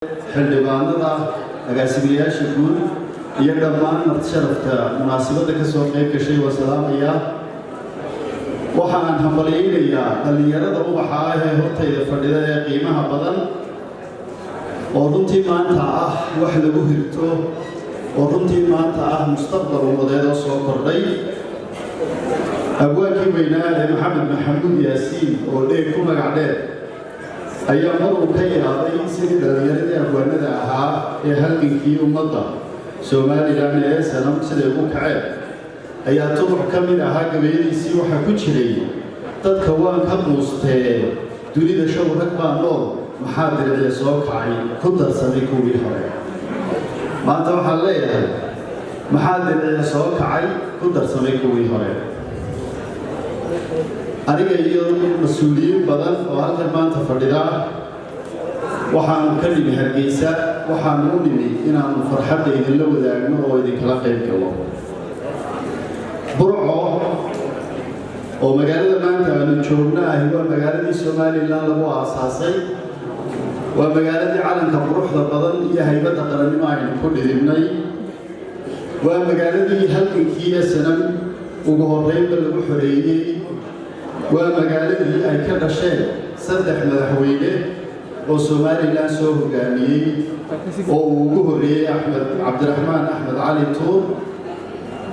Xildhibaanada, agaasimayaasha guud iyo dhammaan marti sharafta munaasabadda ka soo qayb gashay waa salaamayaa. Waxaan hambalyaynayaa dhallinyarada ubaxa ah ee hortayda fadhida ee qiimaha badan, oo runtii maanta ah wax lagu hirto, oo runtii maanta ah mustaqbal ummadeed oo soo kordhay. Abwaankii weynaa ee Maxamed Maxamuud Yaasiin, oo Dheeg ku magac dheer, ayaa mar uu ka yaabay sidii dhallinyaradii abwaanada ahaa ee halgankii ummadda Somaliland ee SNM siday ugu kaceen, ayaa tuduc ka mid ahaa gabayadiisii waxaa ku jiray: "Dadka waan ka quustee, dunida show rag baa nool, maxaa diricya soo kacay ku darsamay kuwii hore?" Maanta waxaan leeyahay: maxaa diricya soo kacay ku darsamay kuwii hore? Aniga iyo mas-uuliyiin badan oo halkan maanta fadhida waxaanu ka nimi Hargeysa. Waxaanu u nimi inaannu farxadda idinla wadaagno oo idinkala qayb gallo. Burco oo magaalada maanta aanu joogno ahi waa magaaladii Somaliland lagu aasaasay, waa magaaladii calanka quruxda badan iyo haybadda qarannimo aynu ku dhidibnay, waa magaaladii halgankii SNM ugu horreynba lagu xoreeyey, waa magaaladii ay ka dhasheen saddex madaxweyne oo Somaliland soo hogaamiyey, oo uu ugu horreeyey Axmed Cabdiraxmaan Axmed Cali Tuur,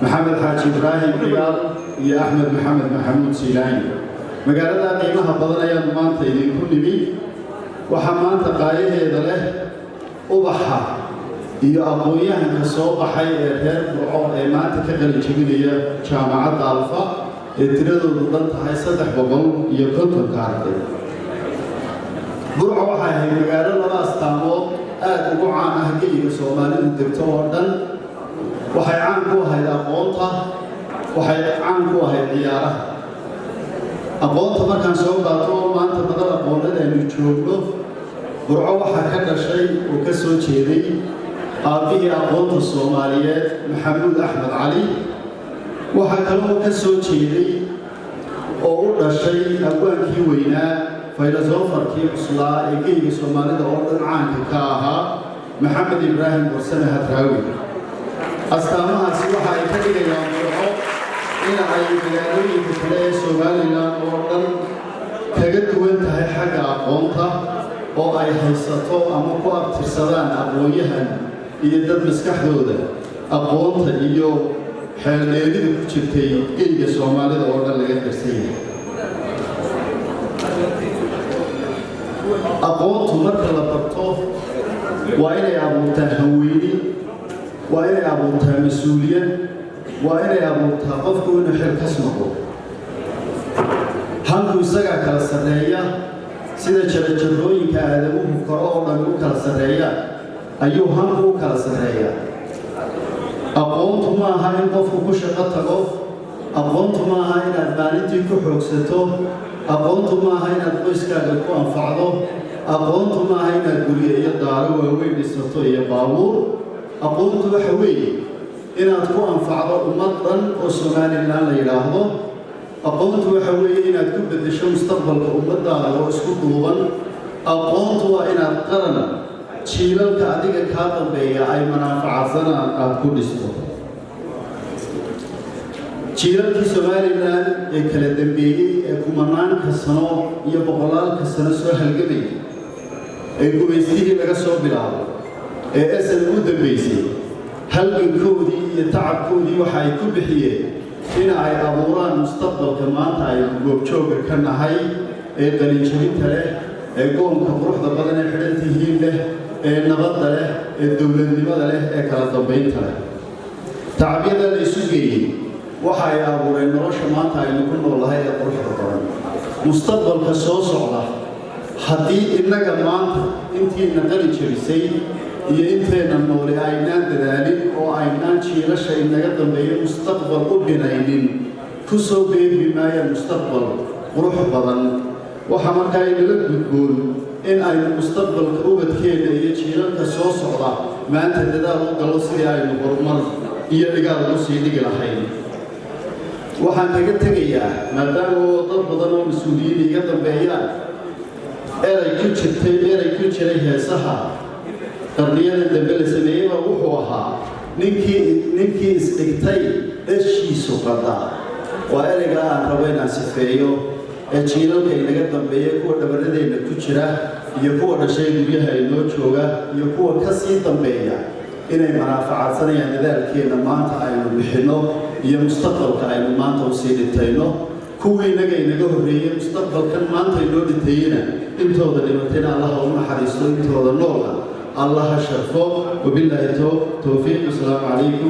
Maxamed Xaaji Ibraahim Cigaal iyo Axmed Maxamed Maxamuud Siilaanyo. Magaalada qiimaha badan ayaanu maanta idinku nimi. Waxaa maanta qaayaheeda leh ubaxa iyo aqoon-yahanka soo baxay ee reer Burco ee maanta ka qalin jebinaya Jaamacadda Alfa, ee tiradoodu dhan tahay 350-ka arday. Burco waxay ahayd magaalo laba astaamood aad ugu caan ah geyiga Soomaalidu degto oo dhan. Waxay caan ku ahayd aqoonta, waxay caan ku ahayd ciyaaraha. Aqoonta markaan soo qaato, oo maanta madal aqooneed aynu joogno, Burco waxaa ka dhashay oo ka soo jeeday aabbihii aqoonta Soomaaliyeed, Maxamuud Axmed Cali. Waxaa kaloo ka soo jeeday oo u dhashay abwaankii weynaa, faylosofarkii cuslaa ee geyga Soomaalida oo dhan caanka ka ahaa, Maxamed Ibraahim Warsame Hadraawi. Astaamahaasi waxa ay ka dhigayaan Burco in ay magaalooyinka kale ee Somaliland oo dhan kaga duwan tahay xagga aqoonta, oo ay haysato ama ku abtirsadaan aqoon-yahan iyo dad maskaxdooda aqoonta iyo xeeldheerida ku jirtay geyga Soomaalida oo dhan laga qarsan yahay. Aqoontu marka la barto waa inay abuurtaa hanweyni, waa inay abuurtaa mas-uuliyad, waa inay abuurtaa qofku inuu xilkas noqdo. Hanku isagaa kala sarreeya. Sida jarajarooyinka aadamuhu koro oo dhan u kala sarreeya ayuu hanku u kala sarreeya. Aqoontu ma aha in qofku ku shaqo tago, aqoontu ma aha inaad maalintii ku xoogsato, aqoontu ma aha inaad qoyskaaga ku anfacdo, aqoontu ma aha inaad guryo iyo daaro waaweyn dhisato iyo baabuur. Aqoontu waxa weeye inaad ku anfacdo ummad dhan oo Somaliland la yidhaahdo. Aqoontu waxa weeye inaad ku beddesho mustaqbalka ummaddaada oo isku duuban. Aqoontu waa inaad qaran jiilalka adiga kaa dambeeya ay manaaficadsanaan aada ku dhisto. Jiilalkii Somaliland ee kala dambeeyey ee kumanaanka sano iyo boqolaalka sano soo halgamayay, ee gumaystihii laga soo bilaabo ee SNM u dambaysay, halgankoodii iyo tacabkoodii waxa ay ku bixiyeen in ay abuuraan mustaqbalka maanta aynu goobjoogga ka nahay, ee qalinjabinta leh, ee goonka quruxda badan ee xidhan tihiin leh, ee nabadda leh, ee dowladnimada leh, ee kala dambaynta leh. Tacabyada la isu geeyey waxa ay abuureen nolosha maanta aynu ku noolahay ee quruxda badan. Mustaqbalka soo socda, haddii innaga maanta intiina qalin jabisay iyo inteenna noole aynaan dadaalin oo aynaan jiilasha inaga dambeeya mustaqbal u binaynin, ku soo beegmi maayaan mustaqbal qurux badan. Waxaa markaa inala gudboon in aynu mustaqbalka ubadkeenna iyo jiilalka soo socda maanta dadaal u gallo sidii aynu horumar iyo dhigaal ugu sii dhigi lahayn. Waxaan kaga tegayaa, maadaama oo dad badan oo mas-uuliyiin iga dambeeyaan, eray ku jirtay, eray ku jiray heesaha. Qarniyadan dambe la sameeyey baa wuxuu ahaa ninkii isdhigtay dhashiisu qadaa. Waa ereyga aan rabo inaan sifeeyo ee jiilalka inaga dambeeya, kuwa dhabarradeenna ku jira iyo kuwa dhashay guryaha inoo jooga iyo kuwa ka sii dambeeya, inay manaaficadsanayaan dadaalkeenna maanta aynu bixinno iyo mustaqbalka aynu maanta usii dhintayno. Kuwii inaga inaga horreeyey mustaqbalkan maanta inoo dhintayena, intooda dhimatayna Allaha u naxariisto, intooda noolna Allaha sharfo. Wabilaahi towfiiq. Wasalaamu calaykum.